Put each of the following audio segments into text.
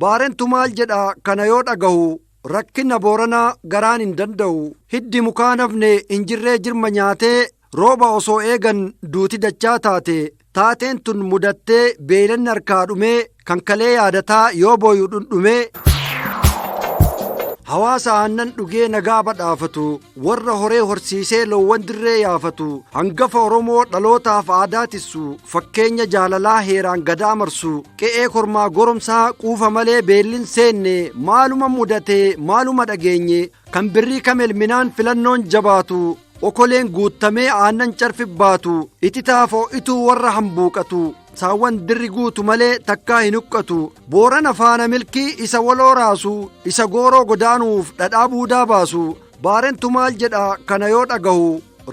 Baarentu maal jedha kana yoo dhagahu? Rakkina Booranaa garaan hin danda'u. Hiddi mukaa nafne injirree jirma nyaatee, rooba osoo eegan duuti dachaa taate. Taateen tun mudattee beeylanni harkaa dhumee, kan kalee yaadataa yoo booyu dhundhumee. Hawaasa aannan dhugee nagaa badhaafatu, warra horee horsiisee loowwan dirree yaafatu, hangafa Oromoo dhalootaaf aadaa tissu, fakkeenya jaalalaa heeraan gadaa marsu, qe'ee kormaa goromsaa quufa malee beellin seenne. Maaluma mudate? Maaluma dhageenye? Kan birrii kam elminaan filannoon jabaatu, okoleen guuttamee aannan carfi baatu, ititaaf ho'ituu warra hambuuqatu, saawwan dirri guutu malee takkaa hin huqqatu. Boorana faana milkii isa waloo raasu, isa gooroo godaanuuf dhadhaa buudaa baasu. Baarentu maal jedha kana yoo dhagahu?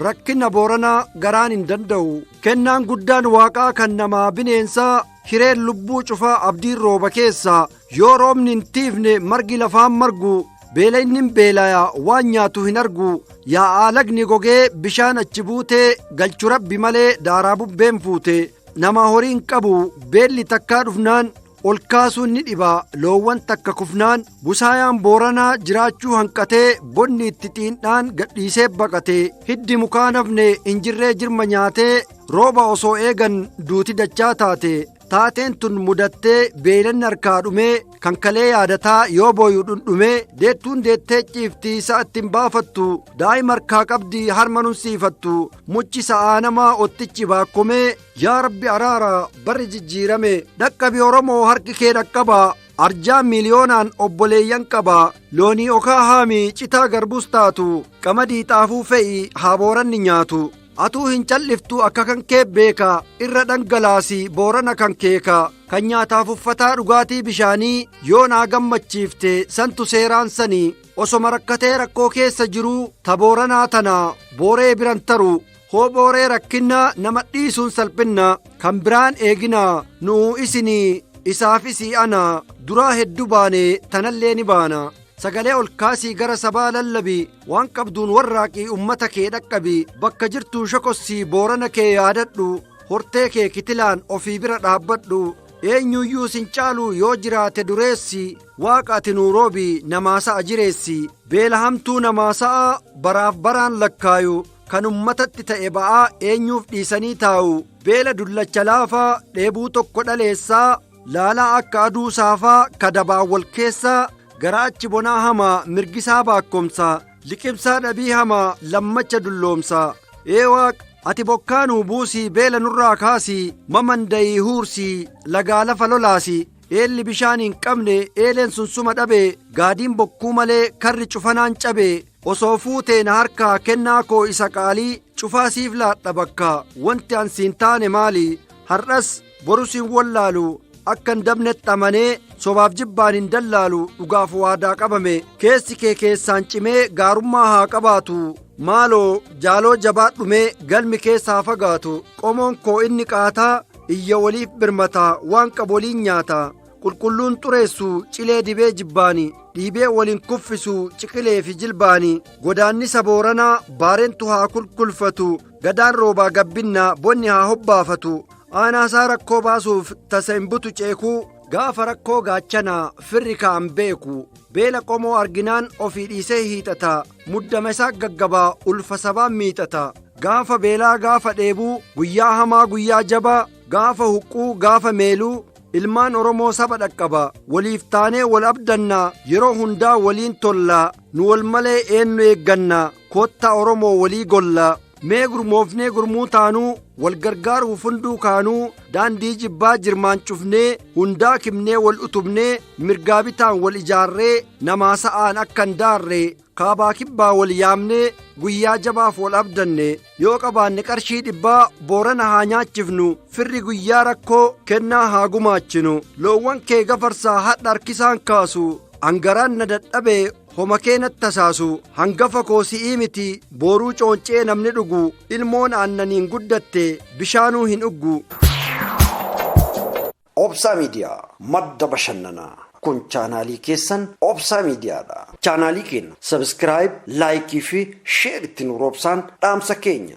Rakkina Booranaa garaan hin danda'u. Kennaan guddaan waaqaa kan namaa bineensaa, hireen lubbuu cufaa abdiin rooba keessa. Yoo roobni hin tiifne margi lafaan margu, beela inni beelaya waan nyaatu hin argu. Yaa'aa lagni gogee bishaan achi buutee galchu Rabbi malee daaraa bubbeen fuute. Nama horii hin qabu beelli takkaa dhufnaan ol kaasuun ni dhiba. Loowwan takka kufnaan busaayaan Booranaa jiraachuu hanqatee, bonni itti xiindhaan gadhiisee baqate. Hiddi mukaa nafne injirree jirma nyaatee, rooba osoo eegan duuti dachaa taate. Taateen tun mudattee beelanni harkaa dhumee, kan kalee yaadataa yoo booyu dhundhumee. Deettuun deettee ciiftii isa ittiin baafattu, daa'ima harkaa qabdii harma nunsiifattu, muchi sa'aa namaa ottichi baakkomee. Yaa Rabbi araara, barri jijjiirame, dhaqqabi Oromoo, harki kee dhaqqaba. Arjaa miiliyoonaan obboleeyyan qaba. Loonii okaa haami, citaa garbus taatu, qamadii xaafuu fe'i, haa Booranni nyaatu. Atuu hin calliftu, akka kan kee beeka, irra dhangalaasi Boorana kan keeka. Kan nyaataaf uffataa dhugaatii bishaanii yoo naa gammachiifte, santu seeraan sanii. Osoma rakkatee rakkoo keessa jiruu ta Booranaa tana booree biran taru. Hoo booree rakkinna nama dhiisuun salphinna. Kan biraan eegina nu'u isinii isaafisii ana duraa hedduu baane, tanallee ni baana. Sagalee ol kaasii gara sabaa lallabi, waan qabduun warraaqii ummata kee dhaqqabi. Bakka jirtuu shokossii Boorana kee yaadadhu, hortee kee kitilaan ofii bira dhaabbadhu. Eenyuyyuu sin caalu yoo jiraate dureessi. Waaqa ati nuu roobi, namaa sa'a jireessi. Beela hamtuu namaa sa'a baraaf baraan lakkaayu, kan ummatatti ta'e ba'aa eenyuuf dhiisanii taa'u? Beela dullacha laafaa dheebuu tokko dhaleessaa, laalaa akka aduu saafaa kadabaa wal keessaa. Garaachi bonaa hamaa mirgisaa baakkomsa, liqimsaa dhabii hamaa lammacha dulloomsa. Ee Waaq, ati bokkaanuu buusii, beela nurraa kaasii, mamandayii huursii, lagaa lafa lolaasi. Eelli bishaan hin qabne eeleen sunsuma dhabe, gaadiin bokkuu malee karri cufanaan cabe. Osoo fuutee na harkaa kennaa koo isa qaalii, cufaa siif laadha bakka wanti an siin taane maali? Har'as borus hin wallaalu, akka hin dabnetti amanee sobaaf jibbaan hin dallaalu. Dhugaaf waadaa qabame keessi kee keessaan cimee gaarummaa haa qabaatu. Maaloo jaaloo jabaadhumee galmi keessaa fagaatu. Qomoon koo inni qaataa iyya waliif birmata, waan qabu waliin nyaata. Qulqulluun xureessu cilee dibee jibbaani, dhiibee waliin kuffisu ciqilee fi jilbaani. Godaannisa Booranaa Baarentu haa kulkulfatu, gadaan roobaa gabbinnaa bonni haa hobbaafatu. Aanaasaa rakkoo baasuuf tasa hin butu ceekuu, gaafa rakkoo gaachanaa firri ka'an beeku. Beela qomoo arginaan ofii dhiisee hiixata, muddama isaa gaggabaa ulfa sabaan miixata. Gaafa beelaa, gaafa dheebuu, guyyaa hamaa, guyyaa jabaa, gaafa huqquu, gaafa meeluu, ilmaan Oromoo saba dhaqqaba. Waliif taanee wal abdannaa, yeroo hundaa waliin tollaa. Nu wal malee eenyu eeggannaa? Koottaa Oromoo walii gollaa. Mee gurmoofnee gurmuu taanuu, wal gargaaruuf hunduu kaanuu, daandii jibbaa jirmaan cufnee, hundaa kimnee wal utubnee, mirgaa bitaan wal ijaarree, namaa sa'aan akka hin daarre, kaabaa kibbaa wal yaamnee, guyyaa jabaaf wal abdanne. Yoo qabaanne qarshii 100 Boorana haa nyaachifnu, firri guyyaa rakkoo kennaa haa gumaachinu. Loowwan kee gafarsaa hadha harkisaan kaasu, angaraan na dadhabe homa kee natti tasaasu. Hangafa koo si'ii miti booruu cooncee namni dhugu, ilmoon aannaniin guddatte bishaanuu hin dhuggu. Obsaa Miidiyaa, madda bashannanaa. Kun chaanaalii keessan Obsaa Miidiyaadha. Chaanaalii keenya subscribe, like fi share ittiin roobsaan dhaamsa keenya.